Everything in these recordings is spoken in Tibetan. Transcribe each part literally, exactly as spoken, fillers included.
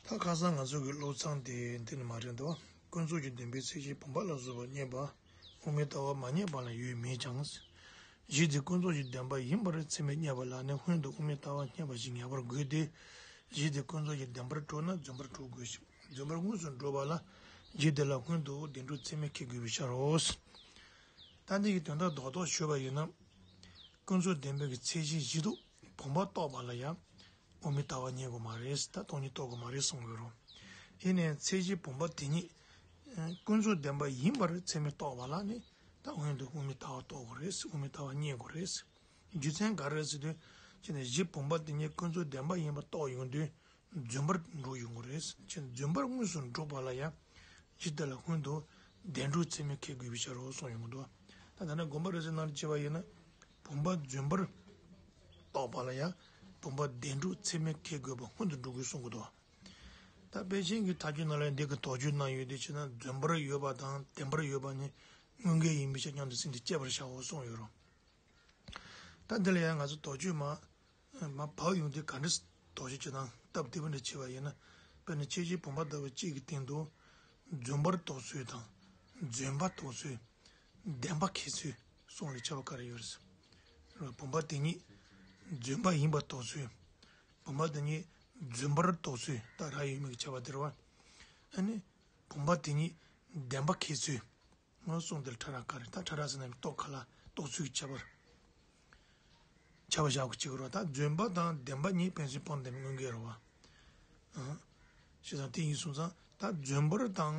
ད་ཁ་སང་ང་ཚོ་གི་བློ་བཟང་དེ་འདི་ནི་མ་རེད་འདུག་ཀུན་རྫོབ་ཀྱི་བདེན་པའི་ཚད་གཞི་བུམ་པ་ལ་སོགས་པ་རྙེད་པ། དབུ་མའི་ལྟ་བ་མ་རྙེད་པ་ལ་ཡོད་མེད་ཀྱང་། གཞི་དེ་ཀུན་རྫོབ་ཀྱི་བདེན་པ་ཡིན་པར་ཚད་མས་རྙེད་པ་ལ་ནི་སྔོན་དུ་དབུ་མའི་ལྟ་བ་རྙེད་པ་ཞིག་ངེས་པར་དགོས་ཏེ། གཞི་དེ་ཀུན་རྫོབ་ཀྱི་བདེན་པར་གྲུབ་ན་རྫུན་པར་གྲུབ་དགོས་ཤིང་རྫུན་པར་དངོས་སུ་འགྲུབ་པ་ལ་གཞི་དེ་ལ་སྔོན་དུ་བདེན་གྲུབ་ཚད་མས་ཁེགས་དགོས་པའི་ཕྱིར་རོ། ད་འདི་གི་དོན་དག་རྡོག་རྡོག་ཞུས་པ་ཡིན་ན། ཀུན་རྫོབ་བདེན་པའི་གི་ཚད་གཞི་བཞི་དུ་བུམ་པ་རྟོགས་པ་ལ་ཡང་དབུ་མའི་ལྟ་བ་རྙེད་དགོས་མ་རེད། ད་སྟོང་ཉིད་རྟོགས་དགོས་མ་རེད་གསུངས་ཡོད་རུང་། ཡིན་ནའི་ཚད་གཞི་བུམ་པ་དེ་ཉིད་ཀུན་རྫོབ་བདེན་པ་ཡིན་པར་ཚད་མས་རྟོགས་པ་ལ་ནི་ད་སྔོན་དུ་དབུ་མའི་ལྟ་བ་རྟོགས་དགོས་རེད། དབུ་མའི་ལྟ་བ་རྙེད་དགོས་རེད། རྒྱུ་མཚན་ག་རེ་རེད་ཟེར་དུས། ཅི་ནས་གཞི་བུམ་པ་དེ་ཉིད་ཀུན་རྫོབ་བདེན་པ་ཡིན་པ་རྟོགས་ཡོང་དུས། རྫུན་པར་འགྲོ་ཡོང་གི་རེད། ཅེས་རྫུན་པར་དངོས་སུ་འགྲུབ་པ་ལ་ཡང་། ཇི་ལྟར་ལ་སྔོན་དུ་བདེན་གྲུབ་ཚད་མས་ཁེགས་དགོས་པའི་ཕྱིར་རོ་གསུངས་ཡོང་གི་འདུག་ད་ལྟ་ན་དགོངས་པ་རེ་ཟེར་ནང་བྱས་པ་ཡིན་ན། བུམ་པ་རྫུན་པར་རྟོགས་པ་ལ་ཡང་བུམ་པ་བདེན་གྲུབ་ཚད་མས་ཁེགས་དགོས་པ་སྔོན་དུ་འགྲོ་དགོས་གསུངས་ཀྱི་འདུག་ད་དཔེ་ཅན་གྱི་མཐའ་དཔྱོད་ནང་ལ་འདི་གི་དོགས་གཅོད་གནང་ཡོད་དེ་བྱས་ན་རྫུན་པར་ཡོད་པ་དང་བདེན་པར་ཡོད་པ་ནི་དངོས་འགལ་ཡིན་པའི་ཕྱིར་སྙམ་དུ་སེམས་ཏེ་དཔྱད་པར་བྱའོ་གསུངས་ཡོད་རུང་། ད་འདི་ལ་ཡང་ང་ཚོ་དོགས་གཅོད་མ། མ་བབས་ཡོང་དུས་ག་འདྲ་དོགས་གཅོད་བྱེད་སྟངས་སྟབས་བདེ་པོ་འདྲ་བྱས་པ་ཡིན་ན། དཔེར་ན་ཁྱད་གཞི་བུམ་པ་ལྟ་བུ་གཅིག་གི་སྟེང་དུ། རྫུན་པར་རྟོགས་ཚུལ་དང་། རྫུན་པ་རྟོགས་ཚུལ། བདེན་པ་ཁེགས་ཚུལ་གསུམ་ལ་ཁྱད་པར་ག་རེ་ཡོད་རེད། བུམ་པ་དེ་ཉིད་རྫུན་པ་ཡིན་པར་རྟོགས་ཚུལ། བུམ་པ་དེ་ཉིད་རྫུན་པར་རྟོགས་ཚུལ་ད་རག་ཡོད་མེད་ཀྱི་ཁྱད་པར་དེ་རེད་བ། ཨ་ནི། བུམ་པ་དེ་ཉིད་བདེན་པ་ཁེགས་ཚུལ། ངོ་གསུངས་དེར་ཕྲ་རགས་ག་རེ་ད་ཕྲ་རགས་ཟེར་ན་རྟོགས་ག་ལ་རྟོགས་ཚུལ་གྱི་ཁྱད་པར། ཁྱད་པར་བཞག་གི་གཅིག་རོ། ད་རྫུན་པ་དང་བདེན་པ་གཉིས་ཕན་ཚུན་སྤངས་ཏེ་དངོས་འགལ་རོ་བ། ཨང་། ཞེས་དང་དེ་ཡིན་སོང་ཙང་ད་རྫུན་པར་དང་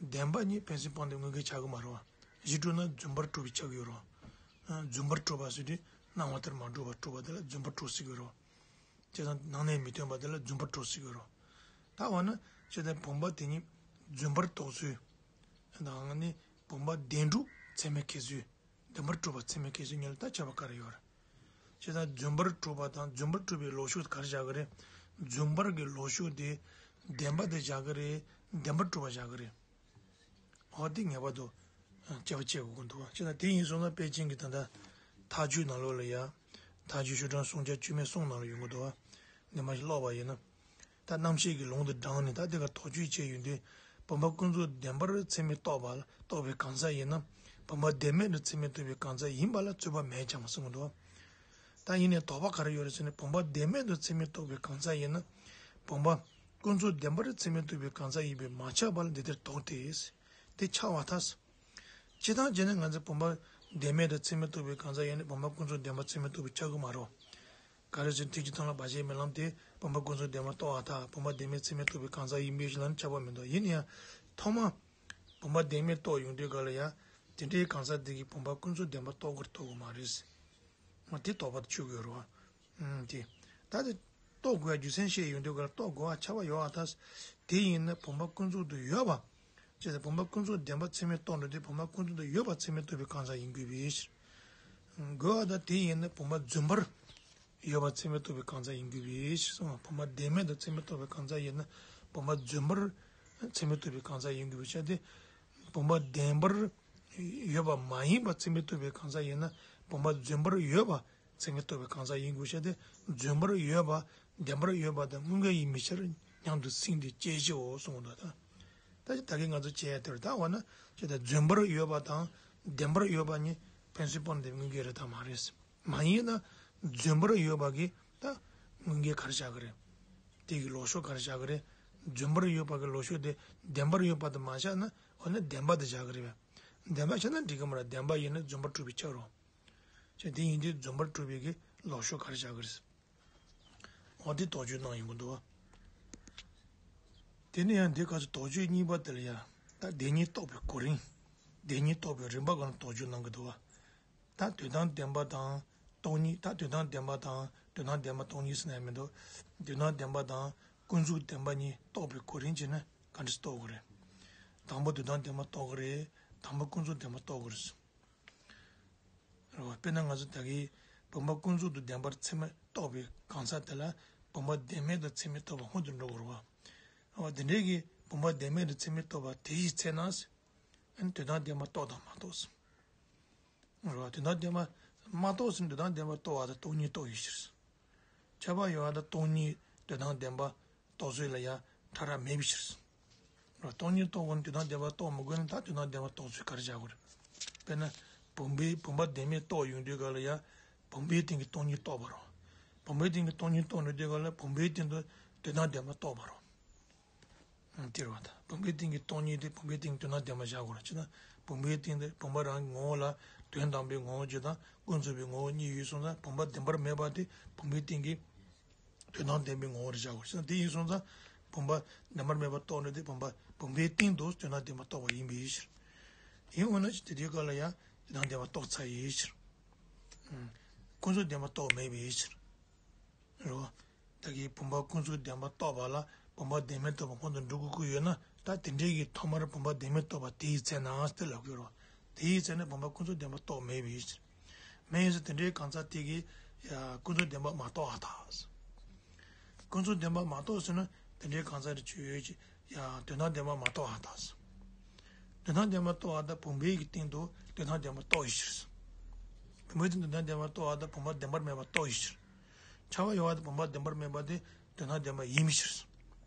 བདེན་པ་གཉིས་ཕན་ཚུན་སྤངས་ཏེ་དངོས་འགལ་ཆགས་གི་མ་རོ་བ། གཞི་གྲུབ་ན་རྫུན་པར་གྲུབ་པའི་ཆགས་ཡོད་རོ། ཨང་། རྫུན་པར་གྲུབ་པ་ཟེར་དུས་སྣང་བ་ལྟར་མ་གྲུབ་པར་གྲུབ་པ་དེ་ལ་རྫུན་པར་གྲུབ་ཟེར་གི་རོ། བྱས་ཙང་ནང་གནས་མི་མཐུན་པ་དེ་ལ་རྫུན་པར་གྲུབ་ཟེར་གི་རོ། ད་འོ་ན་བྱས་ཙང་བུམ་པ་དེ་ཉིད་རྫུན་པར་རྟོགས་ཚུལ། དང་ནི་བུམ་པ་བདེན་གྲུབ་ཚད་མས་ཁེགས་ཚུལ། བདེན་པར་གྲུབ་པ་ཚད་མས་ཁེགས་ཚུལ་གཉིས་ལ་ད་ཁྱད་པར་ག་རེ་ཡོད་རེད། བྱས་ཙང་རྫུན་པར་གྲུབ་པ་དང་རྫུན་པར་གྲུབ་པའི་ལོག་ཕྱོགས་ག་རེ་བཞག་གི་རེད། རྫུན་པར་གྱི་ལོག་ཕྱོགས་དེ་བདེན་པ་དེ་བཞག་གི་རེད། བདེན་པར་གྲུབ་པ་བཞག་གི་རེད། འོ་དེ་ངེས་པར་དུ་དཔྱད་པ་བྱེད་དགོས་ཀྱི་འདུག་བྱས་ན་དེ་ཡིན་སོང་ན་དཔེ་ཅན་གྱི་ད་ལྟ་མཐའ་དཔྱོད་ནང་ལོགས་ལ་ཡ། མཐའ་དཔྱོད་ཤུགས་དྲག་སུམ་བརྒྱ་བཅུ་མེད་གསུམ་ནང་ལ་ཡོང་གི་འདུག་འདི་མ་ཞིག་ཀློག་པ་ཡིན་ན། ད་རྣམ་ཤེས་ཀྱི་ལུང་དུ་དྲངས་ནས་ད་དེ་ག་དོགས་གཅོད་བྱས་ཡོང་དུས། བུམ་པ་ཀུན་རྫོབ་བདེན་པར་ཚད་མས་རྟོགས་པ་ལ་རྟོགས་པའི་གང་ཟག་ཡིན་ན། བུམ་པ་བདེན་མེད་དུ་ཚད་མས་རྟོགས་པའི་གང་ཟག་ཡིན་པ་ལ་རྩོད་པ་མེད་ཀྱང་གསུངས་འདུག་ད་ཡིན་ནའི་དོགས་པ་ག་རེ་ཡོད་རེད་ཟེར་ན་བུམ་པ་བདེན་མེད་དུ་ཚད་མས་རྟོགས་པའི་གང་ཟག་ཡིན་ན། བུམ་པ་ཀུན་རྫོབ་བདེན་པར་ཚད་མས་རྟོགས་པའི་གང་ཟག་ཡིན་པས་མ་ཁྱབ་པ་ལ་འདི་ལྟར་དོགས་ཏེ། དེ་ཁྱབ་པར་ཐལ། སྤྱིར་བཏང་བྱས་ན་ང་ཚོས་བུམ་པ་བདེན་མེད་དུ་ཚད་མས་རྟོགས་པའི་གང་ཟག་ཡིན་ན་བུམ་པ་ཀུན་རྫོབ་བདེན་པར་ཚད་མས་རྟོགས་པས་ཁྱབ་ཀྱི་མ་རེད། ག་རེ་ཟེར་ན་ཐེག་ཆེན་མཐོང་ལམ་བར་ཆད་མེད་ལམ་དེ་བུམ་པ་ཀུན་རྫོབ་བདེན་པར་རྟོགས་པར་ཐལ། བུམ་པ་བདེན་མེད་ཚད་མས་རྟོགས་པའི་གང་ཟག་ཡིན་པའི་ཕྱིར་ལ་ནི་ཁྱབ་པ་མི་འདུག་ཡིན་ན་ཡང་ཐོག་མ་བུམ་པ་བདེན་མེད་རྟོགས་ཡོང་དུས་ག་ལ་ཡང་དེ་འདྲའི་གང་ཟག་དེ་གིས་བུམ་པ་ཀུན་རྫོབ་བདེན་པར་རྟོགས་དགོས་རེད་རྟོགས་དགོས་མ་རེད། འོ་དེ་དོགས་པ་དེ་གཅོད་དགོས་རེད་བ། ཨུམ་དེ། ད་དེ་རྟོགས་དགོས་ཡ་རྒྱུ་མཚན་བཤད་ཡོང་དུས་ག་ལ་རྟོགས་དགོས་པ་ཁྱབ་པ་ཡོད་པར་ཐལ། དེ་ཡིན་ན་བུམ་པ་ཀུན་རྫོབ་ཏུ་ཡོད་པ། ཅེས་བུམ་པ་ཀུན་རྫོབ་བདེན་པ་ཚད་མས་རྟོགས་འགྲོ་དུས་བུམ་པ་ཀུན་རྫོབ་ཏུ་ཡོད་པ་ཚད་མས་རྟོགས་པའི་གང་ཟག་ཡིན་དགོས་པའི་ཕྱིར། དགོས་པ་དང་དེ་ཡིན་ན་བུམ་པ་རྫུན་པར་ཡོད་པ་ཚད་མས་རྟོགས་པའི་གང་ཟག་ཡིན་དགོས་པའི་ཕྱིར་གསུངས་པ། བུམ་པ་བདེན་མེད་དུ་ཚད་མས་རྟོགས་པའི་གང་ཟག་ཡིན་ན་བུམ་པ་རྫུན་པར་ཚད་མས་རྟོགས་པའི་གང་ཟག་ཡིན་དགོས་པའི་ཕྱིར་ཏེ། བུམ་པ་བདེན་པར་ཡོད་པ་མ་ཡིན་པ་ཚད་མས་རྟོགས་པའི་གང་ཟག་ཡིན་ན་བུམ་པ་རྫུན་པར་ཡོད་པ་ཚད་མས་རྟོགས་པའི་གང་ཟག་ཡིན་དགོས་ཤེས་ཏེ། རྫུན་པར་ཡོད་པ་བདེན་པར་ཡོད་པ་དང་དངོས་འགལ་ཡིན་མིན་ཕྱིར་སྙམ་དུ་སེམས་ཏེ་དཔྱད་བྱའོ་གསུངས་འདུག་ད་ད་ཅི་ད་གིན་ང་ཚོ་བྱས་ཡ་དེར་ད་འོ་ན་ཅི་ད་རྫུན་པར་ཡོད་པ་དང་བདེན་པར་ཡོད་པ་གཉིས་ཕན་ཚུན་སྤངས་ཏེ་དངོས་འགལ་རེད་ད་མ་རེད། མ་ཡིན་ན་རྫུན་པར་ཡོད་པ་གི་ད་དངོས་འགལ་ག་རེ་བཞག་གི་རེད། དེ་གི་ལོག་ཕྱོགས་ག་རེ་བཞག་གི་རེད། རྫུན་པར་ཡོད་པ་གི་ལོག་ཕྱོགས་དེ་བདེན་པར་ཡོད་པ་དང་མ་བཞག་ན་འོ་ན་བདེན་པ་དེ་བཞག་གི་རེད་པས། བདེན་པ་བཞག་ན་འགྲིག་གི་མ་རེད། བདེན་པ་ཡིན་ན་རྫུན་པར་གྲུབ་པའི་ཕྱིར་རོ། ཅེས་དེ་ཡིན་དུས་རྫུན་པར་གྲུབ་པའི་གི་ལོག་ཕྱོགས་ག་རེ་བཞག་གི་རེད། འོ་དེ་དོགས་གཅོད་གནང་ཡོང་གི་འདུག་བ། དེ་ནས་ཡང་འདི་སྐབས་སུ་དོགས་གཅོད་གཉིས་པ་དེ་ལ་ཡང་ད་བདེན་གཉིས་རྟོགས་པའི་གོ་རིམ། བདེན་གཉིས་རྟོགས་པའི་རིམ་པ་སྒང་ལ་དོགས་གཅོད་གནང་གི་འདུག་བ། ད་དོན་དམ་བདེན་པ་དང་སྟོང་ཉིད། ད་དོན་དམ་བདེན་པ་དང་དོན་དམ་བདེན་པ་སྟོང་ཉིད་ཟེར་ན་ཡང་མི་འདུག་དོན་དམ་བདེན་པ་དང་ཀུན་རྫོབ་བདེན་པ་གཉིས་རྟོགས་པའི་གོ་རིམ་བྱས་ན་ག་འདྲ་སེ་རྟོགས་དགོས་རེད། དང་པོ་དོན་དམ་བདེན་པ་རྟོགས་དགོས་རེད། དང་པོ་ཀུན་རྫོབ་བདེན་པ་རྟོགས་དགོས་རེད། རེད་བ། དཔེར་ན་ང་ཚོ་ད་གིན་བུམ་པ་ཀུན་རྫོབ་ཏུ་བདེན་པར་ཚད་མས་རྟོགས་པའི་གང་ཟག་དེ་ལ་བུམ་པ་བདེན་མེད་དུ་ཚད་མས་རྟོགས་པ་སྔོན་དུ་འགྲོ་དགོས་རེད་བ། རེད་བ། དེ་འདྲའི་གི་བུམ་པ་བདེན་མེད་དུ་ཚད་མས་རྟོགས་པ་དེ་ཡི་ཚེ་ན། ཨ་ནི་དོན་དམ་བདེན་པ་རྟོགས་དང་མ་རྟོགས་སམ། རེད་བ། དོན་དམ་བདེན་པ་མ་རྟོགས་སམ་དོན་དམ་བདེན་པ་རྟོགས་པ་དང་སྟོང་ཉིད་རྟོགས་ཡོད་ཕྱིར། ཁྱབ་པ་ཡོད་པ་དང་སྟོང་ཉིད་དོན་དམ་བདེན་པ་རྟོགས་ཚུལ་ལ་ཡང་ ཕྲ་རགས་མེད་པའི་ཕྱིར། རོ། སྟོང་ཉིད་རྟོགས་དགོས་ན་དོན་དམ་བདེན་པ་རྟོགས་མི་དགོས་ན། ད་དོན་དམ་བདེན་པ་རྟོགས་ཚུལ་ག་རེ་བྱ་དགོས་རེད། དཔེར་ན། བུམ་པའི་བུམ་པ་བདེན་མེད་རྟོགས་ཡོང་དུས་ག་ལ་ཡ། བུམ་པའི་སྟེང་གི་སྟོང་ཉིད་རྟོགས་པ་རོ། བུམ་པའི་སྟེང་གི་སྟོང་ཉིད་རྟོགས་ཡོང་དུས་ག་ལ་བུམ་པའི་སྟེང་དུ་དོན་དམ་བདེན་པ་རྟོགས་པ་རོ། ཨང་། དེ་རེད་བ། ད་བུམ་པའི་སྟེང་གི་སྟོང་ཉིད་དེ་བུམ་པའི་སྟེང་དོན་དམ་བདེན་པ་བཞག་དགོས་རེད། ཅེ་ན། བུམ་པའི་སྟེང་དེ་བུམ་པ་རང་གི་ངོ་བོ་ལ་དོན་དམ་པའི་ངོ་བོ་གཅིག་དང་ཀུན་རྫོབ་པའི་ངོ་བོ་གཉིས་ཡོད་སོང་ཙང་། བུམ་པ་བདེན་པར་མེད་པ་དེ་བུམ་པའི་སྟེང་གི་དོན་དམ་བདེན་པའི་ངོ་བོར་བཞག་དགོས་ཟེར་ན། དེ་ཡིན་སོང་ཙང་བུམ་པ་བདེན་པར་མེད་པ་རྟོགས་ནས། དེ་བུམ་པ་བུམ་པའི་སྟེང་དུ་དོན་དམ་བདེན་པ་རྟོགས་པ་ཡིན་པའི་ཕྱིར། ཡིན་འོ་ན་ཅི་སྟེ་དེའི་སྐབས་ལ་ཡང་དོན་དམ་བདེན་པ་རྟོགས་ཚར་ཡི་ཕྱིར། ཨང་། ཀུན་རྫོབ་བདེན་པ་རྟོགས་མེད་པའི་ཕྱིར། རོ། ད་གིན་བུམ་པ་ཀུན་རྫོབ་བདེན་པ་རྟོགས་པ་ལ་བུམ་པ་བདེན་མེད་རྟོགས་པ་སྔོན་དུ་འགྲོ་དགོས་ཀྱི་ཡོད་ན། ད་དེ་འདྲའི་གི་ཐོག་མར་བུམ་པ་བདེན་མེད་རྟོགས་པ་དེ་ཡི་ཚེ་ན་ཟེར་ལབ་དགོས་རོ། དེ་ཡི་ཚེ་ན་བུམ་པ་ཀུན་རྫོབ་བདེན་པ་རྟོགས་མེད་པའི་ཕྱིར། མེད་ཡིན་ཟེར་དེ་འདྲའི་གང་ཟག་དེ་གིས་ཡ་ཀུན་རྫོབ་བདེན་པ་མ་རྟོགས་པར་ཐལ། ཀུན་རྫོབ་བདེན་པ་མ་རྟོགས་ཟེར་ན་དེ་འདྲའི་གང་ཟག་དེ་ཆོས་ཡོད་ཀྱི་ཡ་དོན་དམ་བདེན་པ་མ་རྟོགས་པར་ཐལ། དོན་དམ་བདེན་པ་རྟོགས་པ་དང་བུམ་པའི་གི་སྟེང་དུ་དོན་དམ་བདེན་པ་རྟོགས་པའི་ཕྱིར། བུམ་པའི་སྟེང་དོན་དམ་བདེན་པ་རྟོགས་པ་དང་བུམ་པ་བདེན་པར་མེད་པ་རྟོགས་པའི་ཕྱིར། ཁྱབ་པ་ཡོད་པ་དང་བུམ་པ་བདེན་པར་མེད་པ་དེ་དོན་དམ་བདེན་པ་ཡིན་པའི་ཕྱིར།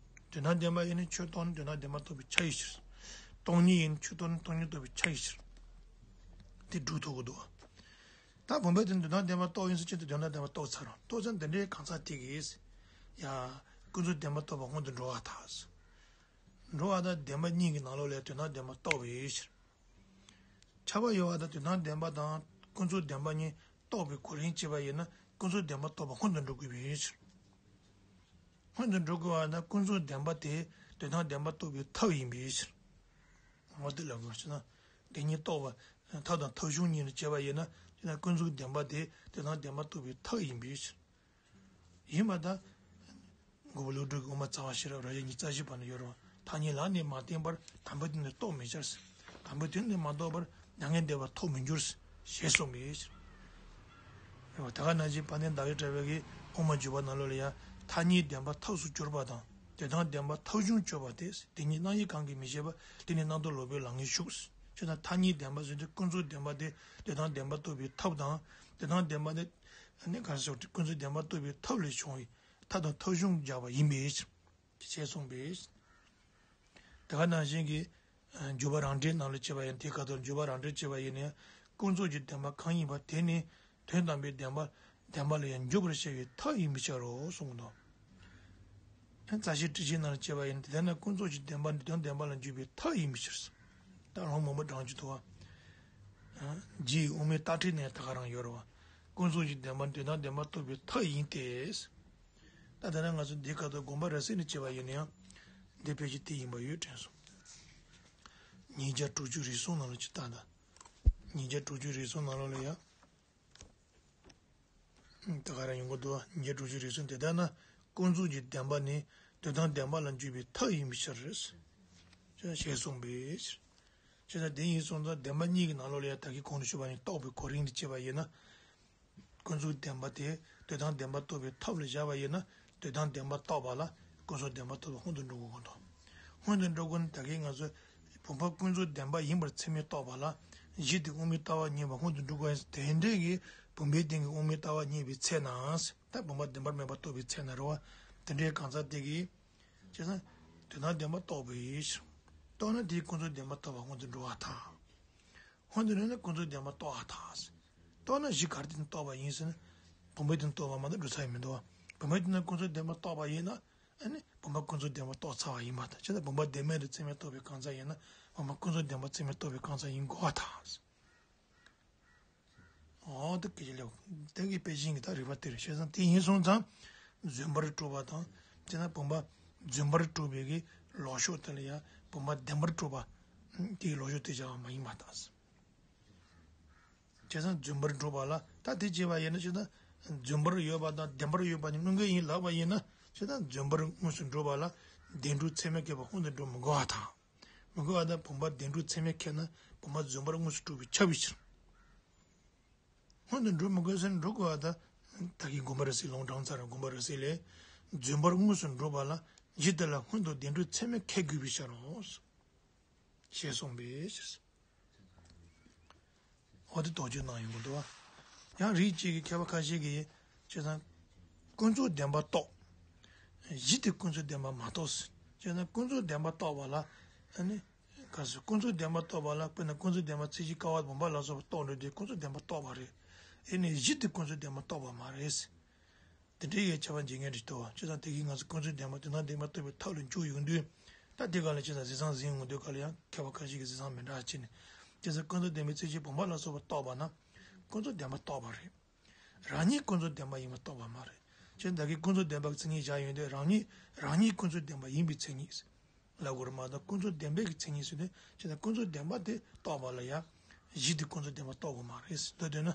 དོན་དམ་བདེན་པ་ཡིན་ན་ཆོས་རྟོགས་ནས་དོན་དམ་བདེན་པ་རྟོགས་པས་ཁྱབ་པའི་ཕྱིར། སྟོང་ཉིད་ཡིན་ན་ཆོས་རྟོགས་ནས་སྟོང་ཉིད་རྟོགས་པས་ཁྱབ་པའི་ཕྱིར། དེ་སྒྲུབ་ཐུབ་ཀྱི་འདུག་ད་བུམ་པའི་སྟེང་དོན་དམ་བདེན་པ་རྟོགས་ཡིན་ཟེར་ཅི་སྟེ་དོན་དམ་བདེན་པ་རྟོགས་ཚར་རོ། རྟོགས་ཚར་འདི་འདྲའི་གང་ཟག་དེ་གིས་ཡ་ཀུན་རྫོབ་བདེན་པ་རྟོགས་པ་སྔོན་དུ་འགྲོ་བར་ཐལ། འགྲོ་བ་དང་བདེན་པ་གཉིས་ཀྱི་ནང་ལོགས་ལ་དོན་དམ་བདེན་པ་རྟོགས་པའི་ཕྱིར། ཁྱབ་པ་ཡོད་པ་དང་དོན་དམ་བདེན་པ་དང་ཀུན་རྫོབ་བདེན་པ་གཉིས་རྟོགས་པའི་གོ་རིམ་བྱས་པ་ཡིན་ན། ཀུན་རྫོབ་བདེན་པ་རྟོགས་པ་སྔོན་དུ་འགྲོ་དགོས་པའི་ཕྱིར། སྔོན་དུ་འགྲོ་དགོས་པ་ན་ཀུན་རྫོབ་བདེན་པ་དེ་དོན་དམ་བདེན་པ་རྟོགས་པའི་ཐབས་ཡིན་པའི་ཕྱིར། འོ་དེ་ལ་དགོས་ཟེར་ན། དེ་གཉིས་རྟོགས་པ་ཐབས་དང་ཐབས་གཞུང་གཉིས་ལ་བྱས་པ་ཡིན་ན། དེ་ན་ཀུན་རྫོབ་བདེན་པ་དེ་དོན་དམ་བདེན་པ་རྟོགས་པའི་ཐབས་ཡིན་པའི་ཕྱིར། ཡིན་པ་དང་། མགོན་པོ་ཀླུ་སྒྲུབ་ཀྱི་དབུ་མ་རྩ་བ་ཤེས་རབ་རབ་བྱེད་ཉིད་རྩ་བཞི་པ་ན་ཡོད་རེད་བ། ཐ་སྙད་ལ་ནི་མ་བརྟེན་པར་དམ་པའི་དོན་དུ་རྟོགས་མི་འགྱུར། དམ་པའི་དོན་དུ་མ་རྟོགས་པར་མྱ་ངན་འདས་པ་ཐོབ་མི་འགྱུར། ཞེས་གསུངས་པས། རེད་བ། ད་ག་ནང་བཞིན་དཔལ་ལྡན་ཟླ་བའི་གྲགས་པའི་གི་དབུ་མ་འཇུག་པ་ནང་ལོགས་ལ་ཡང་། ཐ་སྙད་བདེན་པ་ཐབས་སུ་གྱུར་པ་དང་དོན་དམ་བདེན་པ་ཐབས་གཞུང་གཅོད་པ་སྟེ། དེ་གཉིས་སྣང་ཡུལ་གང་གིས་མི་ཤེས་པ། དེ་ནི་རྣམ་རྟོག་ལོག་པའི་ལམ་ངན་ཞུགས། ཅེ་ན། ཐ་སྙད་བདེན་པ་ཟེར་དུས་ཀུན་རྫོབ་བདེན་པ་དེ་དོན་དམ་བདེན་པ་རྟོགས་པའི་ཐབས་དང་། དོན་དམ་བདེན་པ་དེ་ནི་ག་རེ་ཟེར། ཀུན་རྫོབ་བདེན་པ་རྟོགས་པའི་ཐབས་ལས་བྱུང་བའི་ཐབས་དང་ཐབས་གཞུང་སྦྱར་བ་ཡིན་པའི་ཕྱིར། ཞེས་གསུངས་པས། དེ་ག་ནང་བཞིན་གྱི་འཇུག་པ་རང་འགྲེལ་ནང་ལ་བྱས་པ་ཡིན། དེའི་ཁ་ཐོག་འཇུག་པ་རང་འགྲེལ་བྱས་པ་ཡིན་ན་ཡང་། ཀུན་རྫོབ་ཀྱི་བདེན་པ་གང་ཡིན་པ་དེ་ནི་དོན་དམ་པའི་བདེན་པ་བདེན་པ་ལ་ཡང་འཇུག་པར་བྱ་བའི་ཐབས་ཡིན་པའི་ཕྱིར་རོ་གསུངས་འདུག་རྩ་ཤེ་ཊཱིཀ་ཆེན་ནང་ལ་བྱས་པ་ཡིན་ན། དེ་ལྟར་ན་ཀུན་རྫོབ་ཀྱི་བདེན་པ་ནི་དོན་བདེན་པ་ལ་འཇུག་པའི་ཐབས་ཡིན་པའི་ཕྱིར། ད་ལུང་མང་པོ་དྲངས་ཀྱི་འདུག་བ། རྗེ་ཡི་དབུ་མའི་ལྟ་ཁྲིད་ནས་ད་ག་རང་ཡོད་རེད་བ། ཀུན་རྫོབ་ཀྱི་བདེན་པ་ནི་དོན་དམ་བདེན་པ་རྟོགས་པའི་ཐབས་ཡིན་ཏེ། ད་དེ་ན་ང་ཚོ་འདིའི་ཁ་ཐོག་དགོངས་པ་རབ་གསལ་ནས་བྱས་པ་ཡིན་ན་ཡང་། འདི་ཕལ་ཆེར་དེ་ཡིན་པ་ཡོད་དྲན་སོང་། ཉིས་བརྒྱ་དྲུག་ཅུ་རེ་གསུམ་ནང་ལ་ཅིག་ལྟ་ད། ཉིས་བརྒྱ་དྲུག་ཅུ་རེ་གསུམ་ནང་ལོགས་ལ་ཡང་། ད་ག་རང་ཡོང་གི་འདུག་ཉིས་བརྒྱ་དྲུག་ཅུ་རེ་གསུམ། དེ་ལྟར་ན་ཀུན་རྫོབ་ཀྱི་བདེན་པ་ནི་དོན་དམ་བདེན་པ་ལ་འཇུག་པའི་ཐབས་ཡིན་པའི་ཕྱིར། ཞེས་གསུངས་པས། ཅེ་ན། དེ་ཡིན་སོང་ཙང་བདེན་པ་གཉིས་ཀྱི་ནང་ལོགས་ལ་ཡང་ད་གིན་གོང་དུ་ཞུས་པ་ནི་རྟོགས་པའི་གོ་རིམ་དུ་བྱས་པ་ཡིན་ན། ཀུན་རྫོབ་བདེན་པ་དེ་དོན་དམ་བདེན་པ་རྟོགས་པའི་ཐབས་ལ་བཞག་པ་ཡིན་ན། དོན་དམ་བདེན་པ་རྟོགས་པ་ལ་ཀུན་རྫོབ་བདེན་པ་རྟོགས་པ་སྔོན་དུ་འགྲོ་དགོས་ཀྱི་འདུག་སྔོན་དུ་འགྲོ་དགོས་ན་ད་གིན་ང་ཚོས་བུམ་པ་ཀུན་རྫོབ་བདེན་པ་ཡིན་པར་ཚད་མས་རྟོགས་པ་ལ་གཞི་དེ་དབུ་མའི་ལྟ་བ་རྙེད་པ་སྔོན་དུ་འགྲོ་དགོས་ཡིན། དེ་འདྲའི་གི་བུམ་པའི་སྟེང་གི་དབུ་མའི་ལྟ་བ་རྙེད་པའི་ཚེ་ན། ད་བུམ་པ་བདེན་པར་མེད་པ་རྟོགས་པའི་ཚེ་ན་རེད་བ། དེ་འདྲའི་གང་ཟག་དེ་གིས། བྱས་ཙང་། དོན་དམ་བདེན་པ་རྟོགས་པའི་ཕྱིར། རྟོགས་ན་དེས་ཀུན་རྫོབ་བདེན་པ་རྟོགས་པ་སྔོན་དུ་འགྲོ་བར་ཐལ། སྔོན་དུ་འགྲོ་ན་ཀུན་རྫོབ་བདེན་པ་རྟོགས་པར་ཐལ། རྟོགས་ན་གཞི་ག་རེ་དེ་ནི་རྟོགས་པ་ཡིན་ཟེར་ན། བུམ་པའི་སྟེང་རྟོགས་པ་མ་གཏོགས་འགྲོ་ས་ཡང་མི་འདུག་བ། བུམ་པའི་སྟེང་ན་ཀུན་རྫོབ་བདེན་པ་རྟོགས་པ་ཡིན་ན། ཨ་ནི་བུམ་པ་ཀུན་རྫོབ་བདེན་པ་རྟོགས་ཚར་བ་ཡིན་པར་ཐལ། བྱས་ཙང་བུམ་པ་བདེན་མེད་དུ་ཚད་མས་རྟོགས་པའི་གང་ཟག་ཡིན་ན། བུམ་པ་ཀུན་རྫོབ་བདེན་པ་ཚད་མས་རྟོགས་པའི་གང་ཟག་ཡིན་དགོས་པར་ཐལ། འོ་དེ་སྐད་ཆ་ལེགས། དེ་གི་དཔེ་ཅན་གྱི་ད་རིགས་པ་དེ་རེད། བྱས་ཙང་དེ་ཡིན་སོང་ཙང་རྫུན་པར་གྲུབ་པ་དང་། དེ་ན་བུམ་པ་རྫུན་པར་གྲུབ་པའི་གི་ལོག་ཕྱོགས་དེ་ལ་ཡང་བུམ་པ་བདེན་པར་གྲུབ་པ་དེའི་ལོག་ཕྱོགས་དེ་བྱ་བ་མ་ཡིན་པར་ཐལ། བྱས་ཙང་རྫུན་པར་གྲུབ་པ་ལ་ད་དེ་བྱས་པ་ཡིན་ན། བྱས་ཙང་རྫུན་པར་ཡོད་པ་དང་བདེན་པར་ཡོད་པ་གཉིས་དངོས་འགལ་ཡིན་ལབ་པ་ཡིན་ན། བྱས་ཙང་རྫུན་པར་དངོས་སུ་གྲུབ་པ་ལ་བདེན་གྲུབ་ཚད་མས་ཁེགས་པ་སྔོན་དུ་འགྲོ་མི་དགོས་པར་ཐལ། མི་དགོས་པ་དང་། བུམ་པ་བདེན་གྲུབ་ཚད་མས་ཁེགས་ན་བུམ་པ་རྫུན་པར་དངོས་སུ་གྲུབ་པས་ཁྱབ་པའི་ཕྱིར། སྔོན་དུ་འགྲོ་མི་དགོས་ཟེར་ན་འགྲོ་དགོས་པ་དང་། ད་གིན་དགོངས་པ་རབ་གསལ་ལུང་དྲངས་ཚར་རེད། དགོངས་པ་རབ་གསལ་ལས། རྫུན་པར་དངོས་སུ་འགྲུབ་པ་ལ་གཞི་དེ་ལ་སྔོན་དུ་བདེན་གྲུབ་ཚད་མས་ཁེགས་དགོས་པའི་ཕྱིར་རོ། ཞེས་གསུངས་པས། འོ་དེ་དོགས་གཅོད་གནང་ཡོང་གི་འདུག་བ། ཡང་རིགས་གཅིག་གི་མཁས་པ་ཁ་ཤས་ཀྱིས། བྱས་ཙང་ཀུན་རྫོབ་བདེན་པ་རྟོགས། གཞི་དེ་ཀུན་རྫོབ་བདེན་པ་མ་རྟོགས། བྱས་ན་ཀུན་རྫོབ་བདེན་པ་རྟོགས་པ་ལ། ཨ་ནི། ག་ཟེར། ཀུན་རྫོབ་བདེན་པ་རྟོགས་པ་ལ་དཔེར་ན་ཀུན་རྫོབ་བདེན་པ་ཚད་གཞི་ཀ་བ་བུམ་པ་ལ་སོགས་པ་རྟོགས་འགྲོ་དུས་ཀུན་རྫོབ་བདེན་པ་རྟོགས་པ་རེད། ཨེ་ནི་གཞི་དེ་ཀུན་རྫོབ་བདེན་པ་རྟོགས་པ་མ་རེད། དེ་འདྲའི་ཡོད་ཁྱད་པར་འབྱེད་མཁན་རེད་དོ། བྱས་ཙང་དེ་གིས་ང་ཚོ་ཀུན་རྫོབ་བདེན་པ་དོན་དམ་བདེན་པ་རྟོགས་པའི་ཐབས་ལ་འཇུག་ཡོང་དུས། ད་དེ་ག་ལ་བྱས་ཙང་གཟིགས་སྟངས་ཟིན་ཡོང་དུས་ག་ལ་ཡང་མཁས་པ་ཁ་ཤས་ཀྱིས་གཟིགས་སྟངས་མི་འདྲ་བྱས་ནས། བྱས་ཙང་ཀུན་རྫོབ་བདེན་པའི་ཚད་གཞི་བུམ་པ་ལ་སོགས་པ་རྟོགས་པ་ན། ཀུན་རྫོབ་བདེན་པ་རྟོགས་པ་རེད། རང་ཉིད་ཀུན་རྫོབ་བདེན་པ་ཡིན་པ་རྟོགས་པ་མ་རེད། ཁྱེད་བདག་གིས་ཀུན་རྫོབ་བདེན་པ་གི་མཚན་ཉིད་བཞག་ཡོང་དུས་རང་ཉིད་རང་ཉིད་ཀུན་རྫོབ་བདེན་པ་ཡིན་པའི་མཚན་ཉིད། ལབ་དགོས་རེད་མ་གཏོགས་ཀུན་རྫོབ་བདེན་པའི་གི་མཚན་ཉིད་ཟེར་དུས་ཁྱེད་ཀུན་རྫོབ་བདེན་པ་དེ་རྟོགས་པ་ལ་ཡང་། གཞི་དེ་ཀུན་རྫོབ་བདེན་པ་རྟོགས་དགོས་མ་རེད་ཟེར་འདོད་འདོད་ན།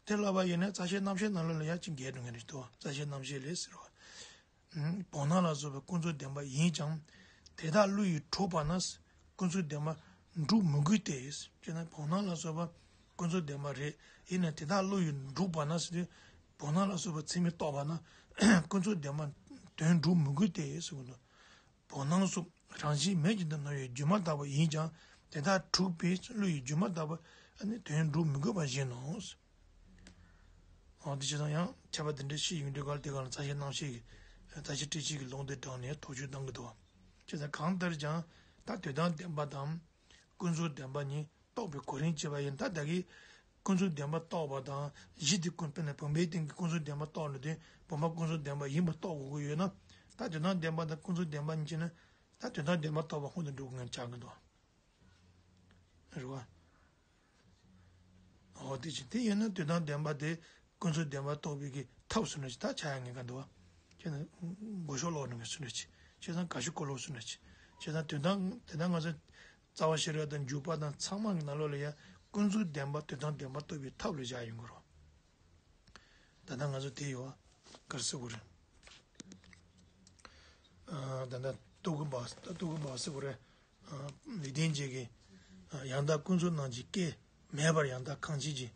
དེ་ལབ་པ་ཡིན་ན་རྩ་ཤེ་རྣམ་བཤད་ནང་ལོགས་ལ་ཡང་ཅིག་འགལ་འགྲོ་མཁན་རེད་དོ། རྩ་ཤེ་རྣམ་བཤད་ལས་ཟེར་བ། བུམ་སྣམ་ལ་སོགས་པའི་ཀུན་རྫོབ་བདེན་པ་ཡིན་ཀྱང་། དེ་དག་བློ་ཡིས་གྲུབ་པ་ན། ཀུན་རྫོབ་བདེན་པ་འགྲུབ་མི་དགོས་ཏེ། ཅེ་ན་བུམ་སྣམ་ལ་སོགས་པ་ཀུན་རྫོབ་བདེན་པ་རེད། ཡིན་ནའི་དེ་དག་བློ་ཡིས་འགྲུབ་པ་ན་ཟེར་དུས། བུམ་སྣམ་ལ་སོགས་པ་ཚད་མས་རྟོགས་པ་ན། ཀུན་རྫོབ་བདེན་པ་དོན་འགྲུབ་མི་དགོས་ཏེ་ཟེར་གི་འདུག་བུམ་སྣམ་སོགས་རང་བཞིན་མེད་ཀྱང་དུ་སྣང་བའི་སྒྱུ་མ་ལྟ་བུ་ཡིན་ཀྱང་དེ་དག་གྲུབ་པའི་བློ་ཡིས་སྒྱུ་མ་ལྟ་བུ་ནི་དོན་འགྲུབ་མི་དགོས་པ་བཞིན་ནོ། འོ་དེ་བྱས་ཙང་ཡང་ཁྱད་པར་དེ་འདྲ་ཤེས་ཡོང་དུས་ག་ལ་དེ་ག་ལ་རྩ་ཤེ་རྣམ་བཤད་ཀྱི་རྩ་ཤེ་ཊཱིཀ་ཆེན་གྱི་ལུང་དེ་དྲངས་ནས་དོགས་གཅོད་གཏང་གི་འདུག་བྱས་ཙང་གང་ལྟར་ཀྱང་ད་དོན་དམ་བདེན་པ་དང་ཀུན་རྫོབ་བདེན་པ་གཉིས་རྟོགས་པའི་གོ་རིམ་བྱས་པ་ཡིན་ད་ལྟ་གི་ཀུན་རྫོབ་བདེན་པ་རྟོགས་པ་དང་གཞི་དེ་ཀུན་དཔེར་ན་བུམ་པའི་སྟེང་གི་ཀུན་རྫོབ་བདེན་པ་རྟོགས་ནས་དེ་བུམ་པ་ཀུན་རྫོབ་བདེན་པ་ཡིན་པ་རྟོགས་དགོས་ཀྱི་ཡོད་ན། ད་དོན་དམ་བདེན་པ་དང་ཀུན་རྫོབ་བདེན་པ་གཉིས་ཀྱི་ནི་ད་དོན་དམ་བདེན་པ་རྟོགས་པ་སྔོན་དུ་འགྲོ་དགོས་ངེས་ཆགས་ཀྱི་འདུག་རེད་བ། འོ་དེ་ཅི་དེ་ཡིན་ན་དོན་དམ་བདེན་པ་དེ་ཀུན་རྫོབ་བདེན་པ་རྟོགས་པའི་གི་ཐབས་སུ་ནི་ད་ཆ་ཡ་ངེས་ཀ་འདུག་བ། ཁྱེད་ན་མགོ་ཤོག་ཀློག་ནི་ངེས་སུ་ནི་ཅི་བྱས་ཙང་ག་ཤོག་ཀོ་ལོག་སུ་ནི་ཅི་བྱས་ཙང་དོན་དམ་དེ་ད་ང་ཚོ། རྩ་བ་ཤེས་རབ་དང་འཇུག་པ་དང་ཚང་མ་གི་ནང་ལོགས་ལ་ཡང་ཀུན་རྫོབ་བདེན་པ་དོན་དམ་བདེན་པ་རྟོགས་པའི་ཐབས་ལ་བཞག་ཡོང་གི་རེད། ད་ལྟ་ང་ཚོ་དེ་ཡོད་ག་རེ་ཟེར་དགོས་རེད། ད་ལྟ་རྟོག་གེ་འབར་ད་རྟོག་གེ་འབར་ཟེར་དགོས་རེད། ལེགས་ལྡན་འབྱེད་ཀྱི་ཡང་དག་ཀུན་རྫོབ་རྣམས་ཀྱི་སྐད་མེད་པར་ཡང་དག་གང་བྱེད་ཀྱི།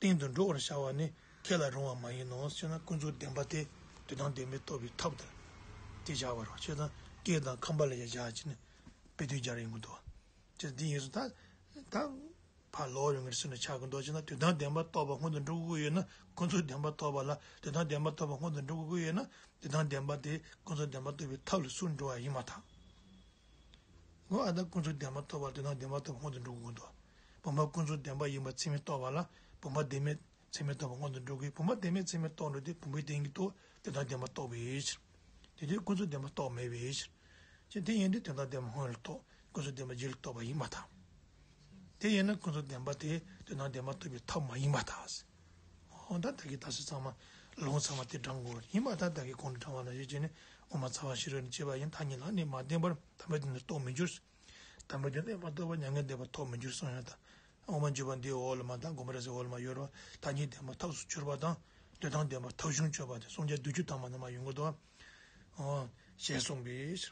སྟེང་དུ་འགྲོ་བར་བྱ་བ་ནི་ཁས་ལེན་རུང་བ་མ་ཡིན་ནོ་ཞེ་ན། ཀུན་རྫོབ་བདེན་པ་སྟེ་དོན་དམ་བདེན་པས་རྟོགས་པའི་ཐབས་དང་། དེ་བཞག་པ་རེད་བ། ཞེ་ན་སྐད་དང་ཁམས་པ་ལ་ཡང་བཞག་ཅིག་ནི་དཔེ་དོན་སྦྱར་ཡོང་གི་འདུག་བ། ཅེས་འདི་ཡིན་སོང་ད། ད་ཕར་ལོག་ཡོང་གི་རེད་ཟེར་ནས་ཆགས་ཀྱི་འདུག་བྱས་ན་དོན་དམ་བདེན་པ་རྟོགས་པ་སྔོན་དུ་འགྲོ་དགོས་ཀྱི་ཡོད་ན། ཀུན་རྫོབ་བདེན་པ་རྟོགས་པ་ལ་དོན་དམ་བདེན་པ་རྟོགས་པ་སྔོན་དུ་འགྲོ་དགོས་ཀྱི་ཡོད་ན། དོན་དམ་བདེན་པ་དེ་ཀུན་རྫོབ་བདེན་པ་རྟོགས་པའི་ཐབས་ལ་སུ་འགྲོ་བ་ཡིན་མ་ཐག་འོ་ཨ་ད་ཀུན་རྫོབ་བདེན་པ་རྟོགས་པ་ལ་དོན་དམ་བདེན་པ་རྟོགས་པ་སྔོན་དུ་འགྲོ་དགོས་ཀྱི་འདུག་བུམ་པ་ཀུན་རྫོབ་བདེན་པ་ཡིན་པ་ཚད་མས་རྟོགས་པ་ལ་བུམ་པ་བདེན་མེད་ཚད་མས་རྟོགས་པ་སྔོན་དུ་འགྲོ་དགོས། བུམ་པ་བདེན་མེད་ཚད་མས་རྟོགས་འགྲོ་དུས་བུམ་པའི་སྟེང་གི་རྟོགས་དོན་དམ་བདེན་པ་རྟོགས་པའི་ཕྱིར། དེ་དུས་ཀུན་རྫོབ་བདེན་པ་རྟོགས་མེད་པའི་ཕྱིར། ཅེས་དེ་ཡིན་དུས་དོན་དམ་བདེན་པ་སྔོན་ལ་རྟོགས་ཀུན་རྫོབ་བདེན་པ་རྗེས་ལ་རྟོགས་པ་ཡིན་མ་ཐག་དེ་ཡིན་ན་ཀུན་རྫོབ་བདེན་པ་དེ་དོན་དམ་བདེན་པ་རྟོགས་པའི་ཐབས་མ་ཡིན་པར་ཐལ། འོ་ད་ད་གིན་ད་སུ་ཚང་མ་ལུང་ཚང་མ་དེ་དྲངས་དགོས་ཡིན་པར་ཐལ། ད་གིན་གོང་དུ་དྲངས་པ་ནང་བཞིན་བྱས་ནས་དབུ་མ་རྩ་བ་ཤེས་རབ་ནས་བྱས་པ་ཡིན་མཐའ་གཉིས་ལ་ནི་མ་བརྟེན་པར་དམ་པའི་དོན་དུ་རྟོགས་མི་འགྱུར། དམ་པའི་དོན་དུ་མ་རྟོགས་པར་མྱ་ངན་འདས་པ་རྟོགས་མི་འགྱུར་གསུངས་ཡོད་ད། དབུ་མ་འཇུག་པ་འདིའི་འོག་ལ་མ་ད་དགོངས་པ་རེ་ཟེར་འོག་ལ་མ་ཡོད་རེད་བ། མཐའ་གཉིས་བདེན་པ་ཐབས་སུ་གྱུར་པ་དང་དོན་དམ་བདེན་པ་ཐབས་བྱུང་གྱུར་པ་དེ་གསུམ་ཆར་བསྡུས་གྱུར་དང་མ་ནི་མ་ཡོང་གི་འདུག་བ། ཞེས་གསུངས་པས།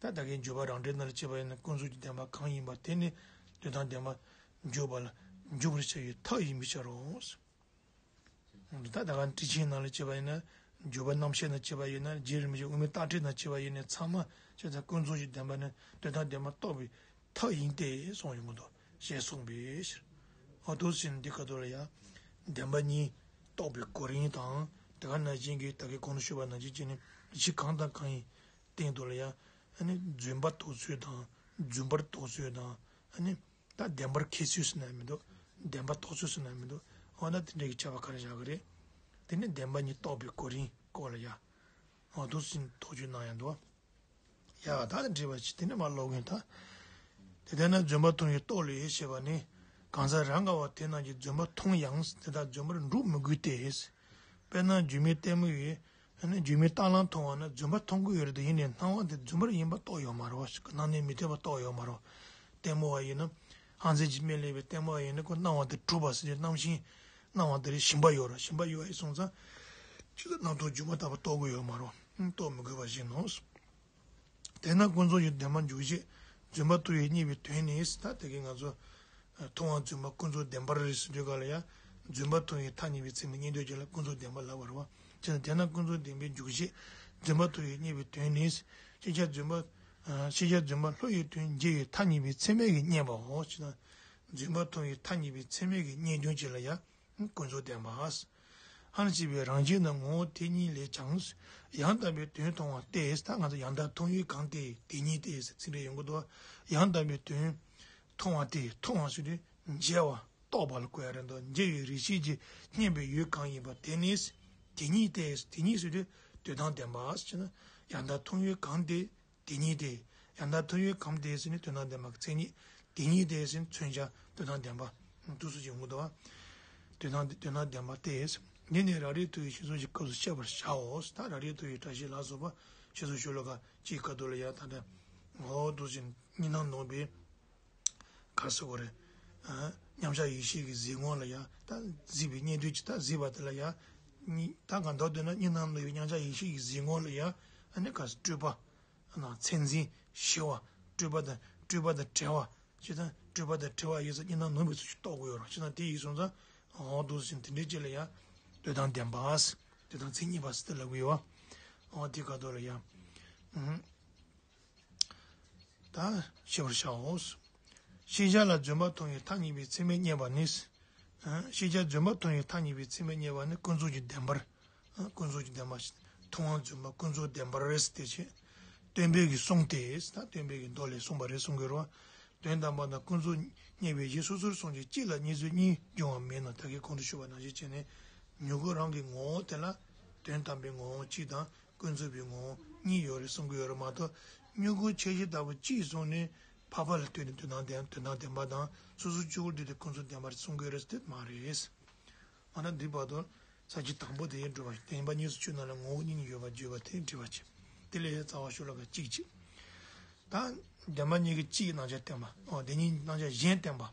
ད་ད་གིན་འཇུག་པ་རང་འགྲེལ་ནང་ལ་བྱས་པ་ཡིན་ན་ཀུན་རྫོབ་ཀྱི་བདེན་པ་གང་ཡིན་པ་དེ་ནི་དོན་དམ་བདེན་པ་འཇུག་པ་ལ་འཇུག་པར་བྱ་བའི་ཐབས་ཡིན་པའི་ཕྱིར་རོ། ད་ད་གིན་ཊཱིཀ་ཆེན་ནང་ལ་བྱས་པ་ཡིན་ན་འཇུག་པ་རྣམ་བཤད་ནང་བྱས་པ་ཡིན་ན་རྗེ་རིན་པོ་ཆེ་དབུ་མའི་རྟགས་ཁྲིད་ནང་བྱས་པ་ཡིན་ན་ཚང་མ་བྱས་ཙང་ཀུན་རྫོབ་ཀྱི་བདེན་པ་ནི་དོན་དམ་བདེན་པ་རྟོགས་པའི་ཐབས་ཡིན་ཏེ་གསུངས་ཡོང་གི་འདུག་ཞེས་གསུངས་པའི་ཕྱིར། འོ་འདུག་ཟེར་ནས་འདི་ཁ་ཐོག་ལ་ཡང་བདེན་པ་གཉིས་རྟོགས་པའི་གོ་རིམ་དང་དེ་ག་ནང་བཞིན་གྱི་ད་གིན་གོང་དུ་ཞུས་པ་ནང་བཞིན་བྱས་ནས་གཞི་གང་དང་གང་ཡིན། སྟེང་དུ་ལ་ཡང་། ཨ་ནི་རྫུན་པ་རྟོགས་ཚུལ་དང་རྫུན་པར་རྟོགས་ཚུལ་དང་། ཨ་ནི་ད་བདེན་པར་ཁས་ཚུལ་ཟེར་ན་མི་འདུག་བདེན་པ་རྟོགས་ཚུལ་ཟེར་ན་མི་འདུག་འོ་ན་དེ་འདྲ་གི་ཁྱད་པར་ག་རེ་བཞག་གི་རེད། དེ་ནི་བདེན་པ་གཉིས་རྟོགས་པའི་གོ་རིམ་སྐོར་ལ་ཡ། འོ་འདུག་སེ་དོགས་གཅོད་གནང་ཡ་འདུག་ཡ་ད་དེ་འདྲ་བ་ཞིག་དེ་ནི་མ་ཀློག་གིན་ད། དེ་ལྟར་ན་རྫུན་པ་མཐོང་བའི་རྟོགས་ལས་ཞེས་པ་ནི། གང་ཟག་རང་ག་བ་དེ་རྣམས་ཀྱིས་རྫུན་པ་མཐོང་ཡང་དེ་དག་རྫུན་པར་འགྲུབ་མི་དགོས་ཏེ། དཔེར་ན་སྒྱུ་མའི་ལྟད་མོ་ཡིས། ཨ་ནི་སྒྱུ་མའི་རྟ་གླང་མཐོང་བ་ན་རྫུན་པ་མཐོང་གི་ཡོད་རེད་དེ་ཡིན་ནའི་སྣང་བ་དེ་རྫུན་པར་ཡིན་པ་རྟོགས་ཡོད་མ་རེད། སྣང་གནས་མི་མཐུན་པ་རྟོགས་ཡོད་མ་རེད། ལྟད་མོ་བ་ཡིན་ན་ཧང་སངས་ཀྱི་དམིགས་ལས་པའི་ལྟད་མོ་བ་ཡིན་ན་ཁོ་སྣང་བ་དེ་གྲུབ་པ་ཟེར་ཏེ་རྣམ་ཤེས་སྣང་བ་དེ་རེད་ཞེན་པ་ཡོད་རེད། ཞེན་པ་ཡོད་པ་ཡིན་སོང་ཙང་ཅི་ལྟར་རྣམ་རྟོག་སྒྱུ་མ་ལྟ་བུ་རྟོགས་ཀྱི་ཡོད་མ་རེད། རྟོགས་མི་དགོས་པ་བཞིན་ནོ། དེས་ན་ཀུན་རྫོབ་ཀྱི་བདེན་པ་འཇོག་བྱེད་རྫུན་པ་མཐོང་བས་རྙེད་པའི་དོན་ནི་ད་དེ་གིན་ང་ཚོ། མཐོང་བ་རྫུན་པ་ཀུན་རྫོབ་བདེན་པར་རེད་ཟེར་དུས་ག་ལ་ཡང་རྫུན་པ་མཐོང་བའི་ཐ་སྙད་པའི་ཚད་མས་རྙེད་འདོད་ཀྱི་ལ་ཀུན་རྫོབ་བདེན་པ་ལབ་པ་རེད་བ། བྱས་ན་དེས་ན་ཀུན་རྫོབ་བདེན་པའི་འཇོག་བྱེད་རྫུན་པ་མཐོང་བས་རྙེད་པའི་དོན་ནི། ཤེས་བྱ་རྫུན་པ། ཤེས་བྱ་རྫུན་པ་བློ་ཡི་དོན་འཇལ་བའི་ཐ་སྙད་པའི་ཚད་མས་ཀྱིས་རྙེད་པའོ། བྱས་ན་རྫུན་པ་མཐོང་བའི་ཐ་སྙད་པའི་ཚད་མས་ཀྱིས་རྙེད་འཇོག་བྱེད་ལ་ཡང་ཀུན་རྫོབ་བདེན་པ། ཧ་ལམ་སྐྱེས་པའི་རང་རྒྱུད་ན་ངོ་བོ་དེ་ཉིད་ལས་ཀྱང་། ཡང་དག་པའི་དོན་མཐོང་བ་སྟེ། ད་ང་ཚོ་ཡང་དག་མཐོང་ཡུལ་གང་སྟེ་དེ་ཉིད་སྟེ་ཟེར་ཚིག་འགྲེལ་ཡོང་གི་འདུག་ཡང་དག་པའི་དོན་མཐོང་བ་སྟེ། མཐོང་བ་ཟེར་དུས་མཇལ་བ་རྟོགས་པ་ལ་གོ་ཡ་རེད་འདུག་མཇལ་བའི་རིགས་ཤེས་ཀྱི་རྙེད་པའི་ཡུལ་གང་ཡིན་པ་དེ་ནི། དེ་ཉིད་སྟེ། དེ་ཉིད་ཟེར་དུས་དོན་དམ་བདེན་པ་ཟེར་ན། ཡང་དག་མཐོང་ཡུལ་གང་སྟེ། དེ་ཉིད་དེ། ཡང་དག་མཐོང་ཡུལ་གང་དེ་ཟེར་ནས་དོན་དམ་བདེན་པ་གི་མཚན་ཉིད། དེ་ཉིད་དེ་ཟེར་ནས་མཚོན་བྱ་དོན་དམ་བདེན་པ། དུས་སུ་ཡོང་གི་འདུག་བ། དོན་དམ་དོན་དམ་བདེན་པ་སྟེ། འདི་ནི་རང་རིག་ཐུགས་ཡིད་ཤེས་གསུམ་གྱི་སྐབས་སུ་བཤད་པར་བྱའོ། ད་རང་རིག་ཐུགས་ཡིད་བཀྲ་ཤིས་ལ་སོགས་པ་ཞེས་སོགས་ཤོ་ལོ་ཀ་གཅིག་ཁ་ཐུག་ལ་ཡང་ད་ལྟ་ངོ་བོ་འདུ་ཞིང་གཉིས་སྣང་ནོར་བའི་ག་ཟེར་དགོས་རེད། མཉམ་གཞག་ཡེ་ཤེས་ཀྱི་གཟིགས་ངོ་ལ་ཡང་ད་གཟིགས་པའི་རྙེད་དོན་གྱི་ད་གཟིགས་པ་དེ་ལ་ཡང་ད་གང་ལྟར་འདོད་ན་གཉིས་སྣང་ནོར་བའི་མཉམ་གཞག་ཡེ་ཤེས་ཀྱི་གཟིགས་ངོ་ལ་ཡང་ཨ་ནི་ག་ཟེར་སྤྲོས་པ། མཚན་འཛིན་ཞི་བ། སྤྲོས་པ་དང་སྤྲོས་པ་དང་བྲལ་བ། ཅི་དང་སྤྲོས་པ་དང་བྲལ་བ་ཡོད་ས་གཉིས་སྣང་ནོར་བའི་ཚུལ་གྱིས་རྟོགས་དགོས་ཡོད་རེད། ཅི་དང་དེ་ཡིན་སོང་ཙང་འོ་འདུག་ཟིན་དེ་འདྲའི་ཅིག་ལ་ཡང་དོན་དམ་བདེན་པ། དོན་དམ་མཚན་ཉིད་པ་ཟེར་ཏེ་ལབ་ཀྱི་ཡོད། འོ་དེ་ག་དོ་ལ་ཡང་ད་ཤེས་པར་བྱའོ། ཤེས་བྱ་ལ་རྫུན་པ་མཐོང་བའི་ཐ་སྙད་པའི་ཚད་མས་རྙེད་པ་ནི། ཤེས་བྱ་རྫུན་པ་མཐོང་བའི་ཐ་སྙད་པའི་ཚད་མས་རྙེད་པ་ནི་ཀུན་རྫོབ་ཀྱི་བདེན་པར། ཀུན་རྫོབ་ཀྱི་བདེན་པ། མཐོང་བ་རྫུན་པ་ཀུན་རྫོབ་བདེན་པར་རེད་ཟེར་ཏེ་བྱས། སྟོན་པས་ཀྱིས་གསུངས་ཏེ། ད་སྟོན་པས་ཀྱི་མདོ་ལས་གསུངས་པ་རེད་གསུང་གི་རེད་བ། དོན་དམ་པར་ན་ཀུན་རྫོབ་རྙེད་པའི་གཞི་སོ་སོར་སོང་ཅིང་གཅིག་ལ་རྙེད་ཚུལ་གཉིས་འབྱུང་བ་མེད་ན། ད་གིན་གོང་དུ་ཞུས་པ་ནང་བཞིན་བྱས་ནས་མྱུ་གུ་རང་གི་ངོ་བོ་དེ་ལ་དོན་དམ་པའི་ངོ་བོ་གཅིག་དང་ཀུན་རྫོབ་པའི་ངོ་བོ་གཉིས་ཡོད་རེད་གསུང་གི་ཡོད་རེད་མ་གཏོགས། མྱུ་གུ་ཁྱད་གཞི་ལྟ་བུ་གཅིག་བཟུང་ནས་འཕགས་པ་ལ་ལྟོས་ནས་དོན་དམ་བདེན་དོན་དམ་བདེན་པ་དང་སོ་སོར་ཆོས་སྐུར་འདུས་ཏེ་ཀུན་རྫོབ་བདེན་པར་གསུང་གི་ཡོད་རེད་ཟེར་དེ་མ་རེད། འོ་ན་འདི་བར་དུ་ས་བཅད་དང་པོ་དེ་སྒྲུབ་པ། བདེན་པ་གཉིས་སུ་ཆོད་ན་ལ་ངོ་བོ་གཉིས་ཡོད་པར་བརྗོད་པ་དེ་འགྲེལ་བ་བྱེད། དེ་ལས་རྩ་བ་ཤོ་ལོ་ཀ་གཅིག་བྱེད། ད་བདེན་པ་གཉིས་ཀྱི་གཅིག་རྣམ་གཞག་བསྟན་པ། འོ་དེ་གཉིས་རྣམ་གཞག་གཞན་བསྟན་པ།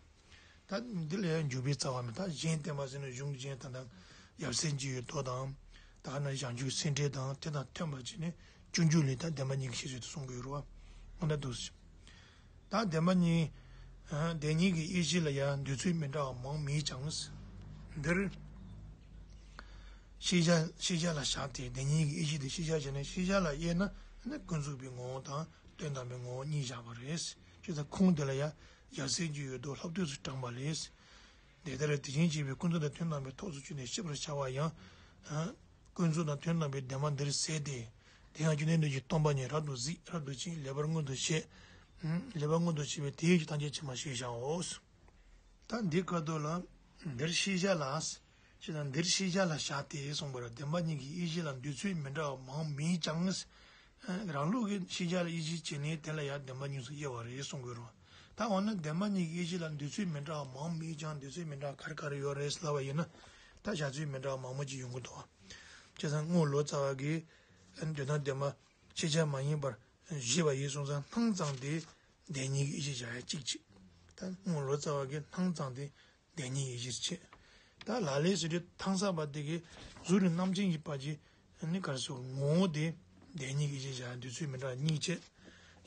ད་འདི་ལ་ཡང་འཇུག་པའི་རྩ་བ་མེད། ད་གཞན་བསྟན་པ་ཟེར་ན་གཞུང་གཞན་དང་དང་ཡབ་སྲས་ཀྱི་ཡོད་དོ་དང་། ད་ནི་བྱང་ཆུབ་སེམས་འགྲེལ་དང་དེ་དང་མཐུན་པ་བྱས་ནས་སྤྱོད་འཇུག་ལས་ད་བདེན་པ་གཉིས་ཀྱི་ཤེས་བྱེད་དུ་གསུང་གི་ཡོད་རེད་བ། འོ་ན་འདུག་ཟེར། ད་བདེན་པ་གཉིས། བདེན་གཉིས་ཀྱི་དབྱེ་གཞི་ལ་ཡང་འདོད་ཚུལ་མི་འདྲ་བ་མང་མེད་ཀྱང་། འདིར་ཤེས་བྱ་ཤེས་བྱ་ལ་བཞག་སྟེ་བདེན་གཉིས་ཀྱི་དབྱེ་གཞི་དེ་ཤེས་བྱ་བྱས་ནས་ཤེས་བྱ་ལ་དབྱེ་ན་ནི་ཀུན་རྫོབ་པའི་ངོ་བོ་དང་དོན་དམ་པའི་ངོ་བོ་གཉིས་བཞག་པ་རེད། ཅེས་དང་ཁུངས་དེ་ལ་ཡང་ཡབ་སྲས་ཀྱི་ཡོད་དོ་ལྷག་ཐོས་སུ་དྲངས་པ་ལས། དེ་ལྟར་དེ་བཞིན་གཤེགས་པའི་ཀུན་རྫོབ་དང་དོན་དམ་པའི་ཐོགས་སུ་ཆུད་ནས་ཤེས་པར་བྱ་བ་ཡང་། ཀུན་རྫོབ་དང་དོན་དམ་པའི་བདེན་པ་འདིར་ཟད་དེ། དེ་ཡང་བཅོམ་ལྡན་འདས་ཀྱིས་སྟོང་པ་ཉིད་རབ་ཏུ་གཟིགས་རབ་ཏུ་ཕྱིན་ལེགས་པར་མངོན་དུ་བྱས། ལེགས་པར་མངོན་དུ་བྱས་པས་དེའི་ཕྱིར་ཐམས་ཅད་མཁྱེན་པར་ཤེས་བྱའོ། ད་འདི་སྐབས་དུ་ལ། འདིར་ཤེས་བྱ་ལ། ཞེས་དང་འདིར་ཤེས་བྱ་ལ་བཞག་སྟེ་གསུངས་པར་བདེན་པ་གཉིས་ཀྱི་དབྱེ་གཞི་ལ་འདོད་ཚུལ་མི་འདྲ་བ་མང་མེད་ཀྱང་། རང་ལུགས་ཀྱི་ཤེས་བྱ་ལ་དབྱེ་གཞི་བྱས་ནས་དེ་ལ་ཡང་བདེན་པ་གཉིས་སུ་དབྱེ་བ་རེད་གསུང་དགོས་རུང་། ད་འོ་ན་བདེན་པ་གཉིས་ཀྱི་དབྱེ་གཞི་ལ་འདོད་ཚུལ་མི་འདྲ་བ་མང་མེད་ཀྱང་འདོད་ཚུལ་མི་འདྲ་བ་ག་རེ་ག་རེ་ཡོད་རེད་ལབ་པ་ཡིན་ན། ད་བཞག་ཚུལ་མི་འདྲ་བ་མང་པོ་ཅིག་ཡོང་གི་འདུག་བ། བྱས་ཙང་རྔོག་ལོ་ཙཱ་བ་གིས་དོན་དམ་བདེན་པ་ཤེས་བྱ་མ་ཡིན་པར་བཞེད་པ་ཡིན་སོང་ཙང་སྣང་ཙམ་དེ་བདེན་གཉིས་ཀྱི་དབྱེ་གཞི་བཞག་ཡ་གཅིག་བྱས། ད་རྔོག་ལོ་ཙཱ་བ་གིས་སྣང་ཙམ་དེ་བདེན་གཉིས་ཀྱི་དབྱེ་གཞིར་བྱས། ད་ལ་ལས་ཟེར་དུས་ཐང་ས་པ་དེ་གིས་གཟུགས་རིས་རྣམ་མཁྱེན་གྱི་བར་གྱི་ནི་ག་རེ་ཟེར་ངོ་བོ་དེ་བདེན་གཉིས་ཀྱི་དབྱེ་གཞིར་བཞག་འདོད་ཚུལ་མི་འདྲ་བ་གཉིས་བྱས།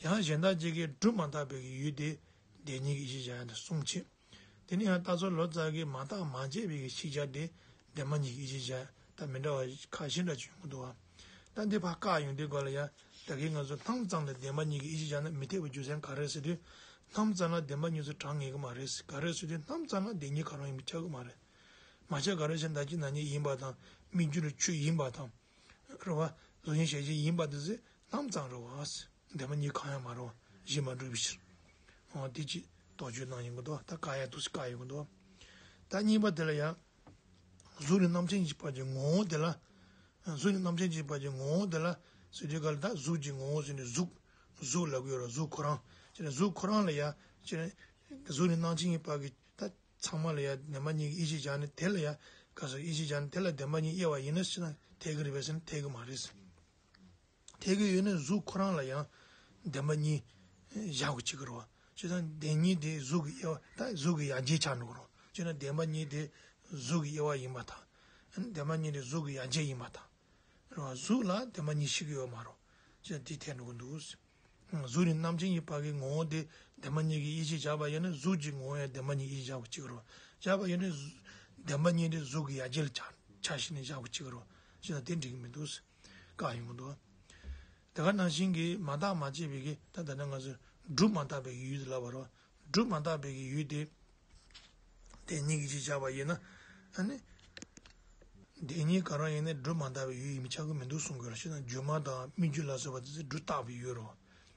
ཡང་གཞན་དག་ཅིག་གིས་སྒྲུབ་མ་བཏགས་པའི་ཡུལ་དེ་བདེན་གཉིས་ཀྱི་དབྱེ་གཞིར་བཞག་ཡ་དེ་གསུམ་བྱས། དེ་ནས་ཡང་རྟ་མཚོ་ལོ་ཙཱ་གིས་མ་བརྟགས་མ་དཔྱད་པའི་ཤེས་བྱ་དེ་བདེན་པ་གཉིས་ཀྱི་དབྱེ་གཞིར་བཞག་ད་མི་འདྲ་བ་ཁ་ཤས་འདྲ་ཅིག་ཡོང་གི་འདུག་བ། ད་འདི་ཕར་བཀག་ཡོང་དུས་སྐབས་ལ་ཡང་ད་གིན་ང་ཚོ་སྣང་ཙམ་ལ་བདེན་པ་གཉིས་ཀྱི་དབྱེ་གཞིར་བཞག་ན་མི་འཐད་པའི་རྒྱུ་མཚན་ག་རེ་ཟེར་དུས། སྣང་ཙམ་ལ་བདེན་པ་གཉིས་སུ་གྲངས་ངེས་ཀྱི་མ་རེད། ག་རེ་ཟེར་དུས་སྣང་ཙམ་ལ་བདེན་གཉིས་གང་རུང་ཡིན་པ་ཆགས་ཀྱི་མ་རེད། མ་ཆགས། ག་རེ་ཟེར་ན་བདག་གི་ན་ནི་ཡིན་པ་དང་སྨིག་རྒྱུ་ནི་ཆུ་ཡིན་པ་དང་། རེད་བ། གཟུགས་བརྙན་ཞལ་གྱི་ཡིན་པ་དེ་ཚོ་སྣང་ཙམ་རེད་བ། བདེན་པ་གཉིས་གང་ཡང་མ་རེད་བ། གཞི་མ་གྲུབ་པའི་ཕྱིར། འོ་དེ་ཅིག་དོགས་གཅོད་གནང་ཡོང་གི་འདུག་ད་བཀག་ཡ་འདུག་སེ་བཀག་ཡོང་གི་འདུག་ད་གཉིས་པ་དེ་ལ་ཡང་། གཟུགས་རིས་རྣམ་མཁྱེན་གྱི་བར་གྱི་ངོ་བོ་དེ་ལ། གཟུགས་རིས་རྣམ་མཁྱེན་གྱི་བར་གྱི་ངོ་བོ་དེ་ལ་ཟེར་དུས་ག་ལ་ད་གཟུགས་ཀྱི་ངོ་བོ་ཟེར་ནས་གཟུགས། གཟུགས་ལབ་ཀྱི་ཡོད་རེད། གཟུགས་ཁོ་རང་། ཅེ་ན་གཟུགས་ཁོ་རང་ལ་ཡ། ཅེ་ན་གཟུགས་རིས་རྣམ་མཁྱེན་གྱི་བར་གྱི་ད་ཚང་མ་ལ་ཡ་བདེན་པ་གཉིས་ཀྱི་དབྱེ་གཞི་བཞག་ནས་དེ་ལ་ཡ། ག་ཟེར་དབྱེ་གཞི་བཞག་ནས་དེ་ལ་བདེན་པ་གཉིས་དབྱེ་བ་ཡིན་ན་ཟེར་ན་འཐད་ཀྱི་རེད་པས་ཟེར་ན་འཐད་ཀྱི་མ་རེད། འཐད་ཀྱི་ཡོད་ན་གཟུགས་ཁོ་རང་ལ་ཡང་བདེན་པ་གཉིས་བཞག་དགོས་བྱེད་ཀྱི་རེད་བ། བྱས་ཙང་བདེན་གཉིས་དེ་གཟུགས་ཀྱི་དབྱེ་བ། ད་གཟུགས་ཀྱི་ཡ་གྱལ་ཆགས་འགྲོ་གི་རེད་བ། བྱས་ན་བདེན་པ་གཉིས་དེ་གཟུགས་ཀྱི་དབྱེ་བ་ཡིན་པ་དང་། བདེན་པ་གཉིས་དེ་གཟུགས་ཀྱི་ཡ་གྱལ་ཡིན་པ་དང་། རེད་བ། གཟུགས་ལ་བདེན་པ་གཉིས་ཤེས་ཀྱི་ཡོད་མ་རེད། བྱས་ཙང་དེ་འཐད་འགྲོ་གི་འདུག་གཟུགས་རིས་རྣམ་མཁྱེན་གྱི་བར་གྱི་ངོ་བོ་དེ་བདེན་པ་གཉིས་ཀྱི་དབྱེ་གཞི་བཞག་པ་ཡིན་ན་གཟུགས་ཀྱི་ངོ་བོ་ཡང་བདེན་པ་གཉིས་ཀྱི་དབྱེ་གཞི་བཞག་དགོས་བྱེད་ཀྱི་རེད་བ། བཞག་པ་ཡིན་ན་བདེན་པ་གཉིས་དེ་གཟུགས་ཀྱི་ཡ་གྱལ་ལ་ཆགས་ཆགས་ཤིང་ནས་བཞག་དགོས་བྱེད་ཀྱི་རེད་བ། བྱས་ཙང་དེ་འགྲིག་གི་མི་འདུག་བཀག་ཡོང་གི་འདུག་དེ་ག་ནང་བཞིན་གྱི་མ་བརྟགས་མ་དཔྱད་པའི་གི་ད་ད་ནི་ང་ཚོས་སྒྲུབ་མ་བཏགས་པའི་གི་ཡུལ་དེ་ལབ་པ་རེད་བ། སྒྲུབ་མ་བཏགས་པའི་གི་ཡུལ་དེ་བདེན་གཉིས་ཀྱི་དབྱེ་གཞི་བཞག་པ་ཡིན་ན། ཨ་ནི། བདེན་གཉིས་ག་རང་ཡིན་ན་སྒྲོ་མ་བཏགས་པའི་ཡུལ་ཡིན་པས་ཁྱབ་ཀྱི་མི་འདུག་གསུང་གི་ཡོད་རེད། བྱས་ན་སྒྱུ་མ་དང་སྨིག་རྒྱུ་ལ་སོགས་པ་དེ་ཚོ་སྒྲོ་བཏགས་པའི་ཡུལ་རེད།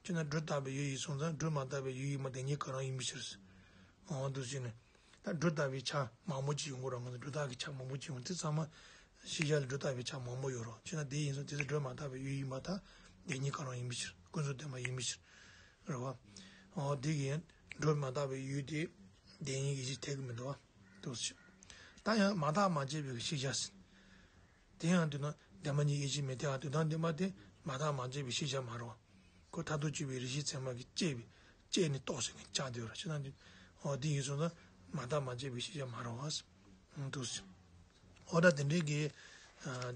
བྱས་ན་སྒྲོ་བཏགས་པའི་ཡུལ་ཡིན་སོང་ཙང་སྒྲོ་མ་བཏགས་པའི་ཡུལ་ཡིན་པ་བདེན་གཉིས་ག་རང་ཡིན་པའི་ཕྱིར། འོ་འདུག་བྱས་ནས། ད་སྒྲོ་བཏགས་པའི་ཆ་མང་པོ་ཅིག་ཡོང་གི་རེད། ང་ཚོ་སྒྲོ་བཏགས་ཀྱི་ཆ་མང་པོ་ཅིག་ཡོང་། དེ་ཚང་མ་ཤེས་བྱ་ལ་སྒྲོ་བཏགས་པའི་ཆ་མང་པོ་ཡོད་རེད། བྱས་ན་དེ་ཡིན་སོང་དེ་ཚོ་སྒྲོ་མ་བཏགས་པའི་ཡུལ་ཡིན་པ་དང་བདེན་གཉིས་ག་རང་ཡིན་པའི་ཕྱིར། ཀུན་རྫོབ་བདེན་པ་ཡིན་པའི་ཕྱིར། རེད་བ། འོ་དེ་གིས་སྒྲོ་མ་བཏགས་པའི་ཡུལ་དེ་བདེན་གཉིས་ཡིད་ཆེས་འཐད་ཀྱི་མི་འདུག་བ། འདུག་སེ། ད་ཡང་མ་བརྟགས་མ་དཔྱད་པའི་ཤེས་བྱ་ཟེར། དེ་ཡང་དུས་ན་བདེན་པ་གཉིས་ཡིད་ཆེས་མི་འཐད་པ་དུས་དང་བདེན་པ་དེ་མ་བརྟགས་མ་དཔྱད་པའི་ཤེས་བྱ་མ་རེད་བ། ཁོ་མཐར་ཐུག་དཔྱོད་པའི་རིགས་ཤེས་ཚད་མ་གིས་དཔྱད་པའི་དཔྱད་ནས་རྟོགས་ཟེར་མཁན་ཆགས་བསྡད་ཡོད་རེད། བྱས་ན་དེ། འོ་དེ་ཡིན་སོང་ན་མ་བརྟགས་མ་དཔྱད་པའི་ཤེས་བྱ་མ་རེད་བ། འདུག་སེ། འོ་ད་དེ་འདྲའི་གི།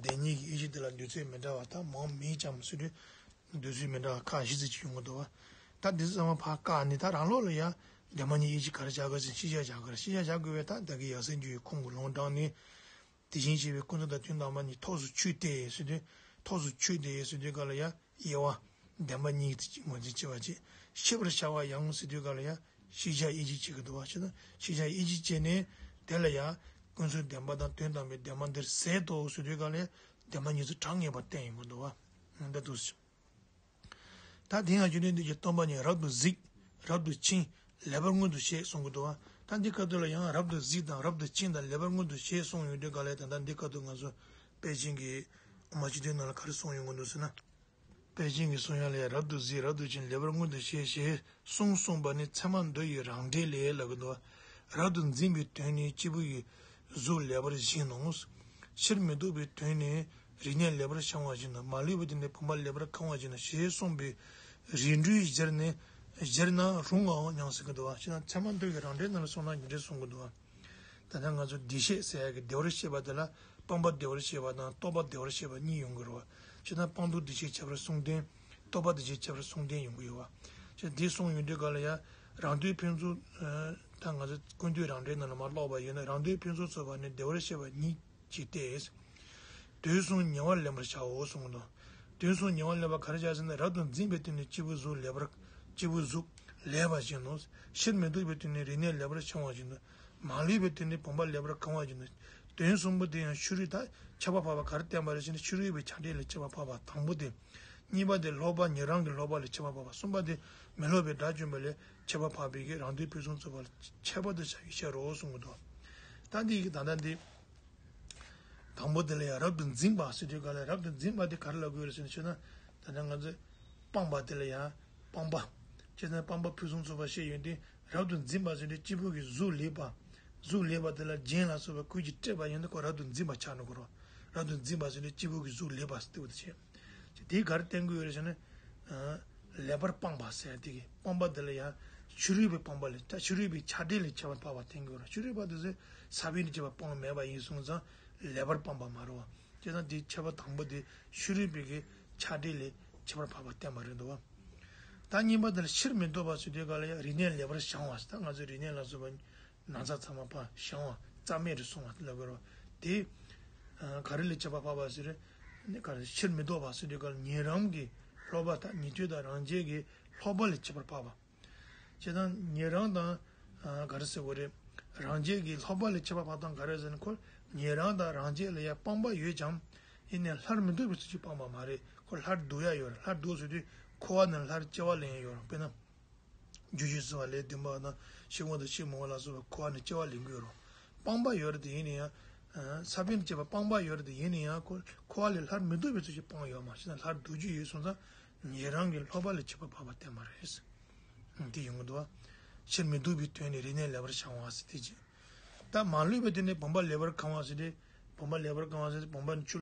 བདེན་གཉིས་ཀྱི་ཡིད་ཆེས་དེ་ལ་འདོད་ཚུལ་མི་འདྲ་བ་དང་མང་མིན་ཀྱང་སུ་དུས་འདོད་ཚུལ་མི་འདྲ་བ་ཁག་བཞི་ཙམ་ཅིག་ཡོང་གི་འདུག་བ། ད་འདི་ཚོ་ཚང་མ་ཕར་བཀག་ནས་ད་རང་ལོགས་ལ་ཡང་བདེན་པ་གཉིས་ཡིད་ཆེས་ག་རེ་བྱ་དགོས་ཟེར་ཤེས་བྱ་བྱ་དགོས་རེད། ཤེས་བྱ་བྱ་དགོས་པས་ད་ད་གི་ཡ་མཚན་རྒྱུ་ཡི་ཁུངས་ཀྱི་ལུང་དྲངས་ནས། དེ་བཞིན་གཤེགས་པའི་ཀུན་རྫོབ་དང་དོན་དམ་པ་གཉིས་ཐོགས་སུ་ཆུད་དེ་ཟེར་དུས་ཐོགས་སུ་ཆུད་དེ་ཟེར་དུས་ག་ལ་ཡང་དབྱེ་བ་བདེན་པ་གཉིས་ཀྱི་ངོས་འཛིན་བྱེད་པ་བྱེད། ཤེས་པར་བྱ་བ་ཡང་ཟེར་དུས་ག་ལ་ཡང་ཤེས་བྱ་ཡིད་ཆེས་བྱེད་ཀྱི་འདུག་བ། བྱས་ན་ཤེས་བྱ་ཡིད་ཆེས་བྱས་ནས་དེ་ལ་ཡང་ཀུན་རྫོབ་བདེན་པ་དང་དོན་དམ་པའི་བདེན་པ་འདིར་ཟད་དོ་ཟེར་དུས་ག་ལ་ཡང་བདེན་པ་གཉིས་སུ་གྲངས་ངེས་པར་བསྟན་ཡོང་གི་འདུག་བ། འདི་འདུག་ཟེར། ད་དེ་ཡང་རྒྱུ་མཚན་འདི་ཀྱི་སྟོན་པ་ཉིད་རབ་ཏུ་གཟིགས། རབ་ཏུ་ཕྱིན། ལེགས་པར་མངོན་དུ་བྱས་གསུང་གི་འདུག་བ། ད་འདི་སྐབས་དུ་ལ་ཡང་རབ་ཏུ་གཟིགས་དང་རབ་ཏུ་ཕྱིན་དང་ལེགས་པར་མངོན་དུ་བྱས་གསུང་ཡོང་དུས་ག་ལས་ད་ལྟ་འདི་སྐབས་དུ་ང་ཚོ་དཔལ་ཆེན་གྱི་དབུ་མ་སྤྱི་དོན་ནང་ལ་ག་རེ་གསུང་ཡོང་གི་འདུག་ཟེར་ན། དཔལ་ཆེན་གྱི་གསུང་ཡང་ལས་རབ་ཏུ་གཟིགས་རབ་ཏུ་ཕྱིན་ལེགས་པར་མངོན་དུ་བྱས་ཞེས་གསུངས་གསུངས་པ་ནི་ཚད་མ་མདོ་ཡི་རང་འགྲེལ་ལས་ལབ་ཀྱི་འདུག་བ། རབ་ཏུ་འཛིན་པའི་དོན་ནི་སྐྱེས་བུ་ཡི་གཟུགས་ལེགས་པར་བཞིན་ནོ། ཕྱིར་མི་ལྡོག་པའི་དོན་ནི་རིགས་ལྔས་ལེགས་པར་བྱང་བ་བཞིན་དུ། མ་ལུས་པའི་དོན་ནི་བུམ་པ་ལེགས་པར་གང་བ་བཞིན་དུ་ཞེས་གསུངས་པའི་རིགས་འགྲེའི་གཞིར་ནི་གཞིར་ན་རུང་ངའོ་སྙམ་ཟེར་གྱི་འདུག་བ། ཞེ་ན་ཚད་མ་མདོ་ཡི་རང་འགྲེལ་ནང་ལ་སོང་ན་འདི་འདྲ་གསུང་གི་འདུག་བ། ད་ལྟ་ང་ཚོ་བདེ་གཤེགས་ཟེར་ཡ་གི་བདེ་བར་གཤེགས་པ་དེ་ལ་སྤངས་པ་བདེ་བར་གཤེགས་པ་དང་རྟོགས་པ་བདེ་བར་གཤེགས་པ་གཉིས་ཡོང་གི་རེད་བ། ཞེ་ན་སྤངས་རྟོགས་བདེ་གཤེགས་ཁྱད་པར་གསུམ་ལྡན། རྟོགས་པ་བདེ་གཤེགས་ཁྱད་པར་གསུམ་ལྡན་ཡོང་གི་ཡོད་བ། ཞེ་ན་དེ་གསུངས་ཡོང་དུས་ག་ལ་ཡ། རང་དོན་ཕུན་སུམ། ད་ང་ཚོ་ཀུན་བཏུས་རང་འགྲེལ་ནང་ལ་མར་ཀློག་པ་ཡིན་ན་རང་དོན་ཕུན་སུམ་ཚོགས་པ་ནི་བདེ་བར་གཤེགས་པ་ཉིད་ཀྱི་སྟེ། དོན་གསུམ་ཉེ་བར་ལེན་པར་བྱའོ་གསུངས་དང་། དོན་གསུམ་ཉེ་བར་ལེན་པ་ག་རེ་བྱ་ཟེར་ན་རབ་ཏུ་འཛིན་པའི་དོན་ནི་སྐྱེས་བུ་གཟུགས་ལེགས་པར་སྐྱེས་བུ་གཟུགས་ལེགས་པ་བཞིན་ནོ། ཕྱིར་མི་ལྡོག་པའི་དོན་ནི་རིགས་ལྔས་ལེགས་པར་བྱང་བ་བཞིན་དུ། མ་ལུས་པའི་དོན་ནི་བུམ་པ་ལེགས་པར་གང་བ་བཞིན་དུ། དོན་གསུམ་པོ་དེ་ཡང་ཕྱི་རོལ་ད་ཁྱད་པར་འཕགས་པ་ག་རེ་བསྟན་པ་རེད་ཟེར་ན་ཕྱི་རོལ་པའི་ཆགས་བྲལ་ལས་ཁྱད་པར་འཕགས་པ་དང་པོ་དེ། གཉིས་པ་དེ་ལྷོད་པ་ཉན་རང་གི་ལྷོད་པ་ལས་ཁྱད་པར་འཕགས་པ། གསུམ་པ་དེ་མི་སློབ་པའི་དགྲ་བཅོམ་པ་ལས་ཁྱད་པར་འཕགས་པའི་གི་རང་དོན་ཕུན་སུམ་ཚོགས་པ་ལ་ཁྱད་པར་དུ་བྱ་བའི་ཕྱིར་རོ་གསུང་གི་འདུག་ད་འདི་གི་ད་ལྟ་འདི། དང་པོ་དེ་ལ་ཡང་རབ་ཏུ་འཛིན་པ་ཟེར་དུས་ག་ལ་རབ་ཏུ་འཛིན་པ་དེ་ག་རེ་ལབ་དགོས་རེད་ཟེར་ན་ཞུ་ན། ད་ལྟ་ང་ཚོས་སྤངས་པ་དེ་ལ་ཡང་སྤངས་པ། བྱས་ཙང་སྤངས་པ་ཕུན་སུམ་ཚོགས་པ་ཞེས་ཡོན་ཏན་རབ་ཏུ་འཛིན་པ་ཟེར་དུས་སྐྱེས་བུ་གི་གཟུགས་ལེགས་པ། གཟུགས་ལེགས་པ་དེ་ལ་རྒྱན་ལ་སོགས་པའི་གོས་ཀྱིས་སྤྲས་པ་ཡིན་ན་ཁོ་རབ་ཏུ་འཛིན་པ་ཆགས་འགྲོ་གི་རེད། རབ་ཏུ་འཛིན་པ་ཟེར་དུས་སྐྱེས་བུ་གི་གཟུགས་ལེགས་པ་ཟེར་དེ་བ་དེ་བྱས། དེས་ག་རེ་བསྟན་དགོས་རེད་ཟེར་ན། ལེགས་པར་སྤངས་པ་ཟེར་དེ་གི་སྤངས་པ་དེ་ལ་ཡང་ཕྱི་རོལ་པའི་སྤངས་པ་ལས་ད་ཕྱི་རོལ་པའི་ཆགས་བྲལ་ལས་ཁྱད་པར་འཕགས་པ་བསྟན་དགོས་རེད། ཕྱི་རོལ་པ་དེ་ཚོས་ས་བོན་དང་བཅས་པ་སྤངས་མེད་པ་ཡིན་སོང་ཙང་ལེགས་པར་སྤངས་པ་མ་རེད་བ། བྱས་ཙང་དེའི་ཁྱད་པར་དང་པོ་དེ་ཕྱི་རོལ་པའི་གི་ཆགས་བྲལ་ལས་ཁྱད་པར་འཕགས་པ་བསྟན་པ་རེད་འདུག་བ། ད་གཉིས་པ་དེ་ལ་ཕྱིར་མི་ལྡོག་པ་ཟེར་དུས་ག་ལ་ཡང་རིགས་ལྔས་ལེགས་པར་བྱང་བ་ཟེར། ད་ང་ཚོའི་རིགས་ལྔ་ལ་སོགས་པ་ན་ཚ་ཚ་མ་ཕ་བྱང་བ་རྩ་མེད་རུ་སོང་བ་ལབ་དགོས་རེད་བ། དེ་ག་རེ་ལས་ཁྱད་པར་འཕགས་པ་ཟེར་ན། ག་རེ་ཕྱིར་མི་ལྡོག་པ་ཟེར་དུས་ག་ལ་ཉན་རང་གི་ལྷོད་པ་དང་ཉན་ཐོས་དང་རང་རྒྱལ་གྱི་ལྷོད་པ་ལས་ཁྱད་པར་འཕགས་པ། བྱས་ཙང་ཉན་རང་དང་། ག་རེ་ཟེར་དགོས་རེད། རང་རྒྱལ་གྱི་ལྷོད་པ་ལས་ཁྱད་པར་འཕགས་སྟངས་ག་རེ་ཟེར་ན། ཁོ་ཉན་རང་དང་རང་རྒྱལ་ལ་ཡང་སྤངས་པ་ཡོད་ཀྱང་། ཡིན་ནའི་སླར་མི་ལྡོག་པའི་ཚུལ་གྱིས་སྤངས་པ་མ་རེད། ཁོ་སླར་ལྡོག་ཡ་ཡོད་རེད། སླར་ལྡོག་ཟེར་དུས་འཁོར་བ་ནས་སླར་སྐྱེ་བ་ལེན་ཡ་ཡོད་རེད། དཔེར་ན། རྒྱུ་རྒྱུད་གསུམ་པ་ལས་བདུན་པ་དང་ཕྱི་མ་དང་ཕྱི་མ་ལ་སོགས་པའི་འཁོར་བ་ནས་སྐྱེ་བ་ལེན་གྱི་ཡོད་རེད། སྤངས་པ་ཡོད་རེད་དེ་ཡིན་ནའི་ཡང་། ས་བོན་དང་བཅས་པ་སྤངས་པ་ཡོད་རེད་དེ་ཡིན་ནའི་ཡང་ཁོ་འཁོར་བ་ལས་སླར་མི་ལྡོག་པའི་ཚུལ་གྱིས་སྤངས་ཡོད་མ་ཞེ་ན་སླར་ལྡོག་རྒྱུ་ཡོད་སོང་ཙང་ཉན་རང་གི་ལྷོད་པ་ལས་ཁྱད་པར་འཕགས་པ་བསྟན་པ་རེད། དེ་ཡོང་གི་འདུག་བ། ཕྱིར་མི་ལྡོག་པའི་དོན་ནི་རིགས་ལྔས་ལེགས་པར་བྱང་བ་ཟེར་དེ་བྱས། ད་མ་ལུས་པའི་དོན་ནི་བུམ་པ་ལེགས་པར་གང་བ་ཟེར་ཏེ། བུམ་པ་ལེགས་པར་གང་བ་ཟེར་ཏེ་བུམ་པ་ནི་ཆུ།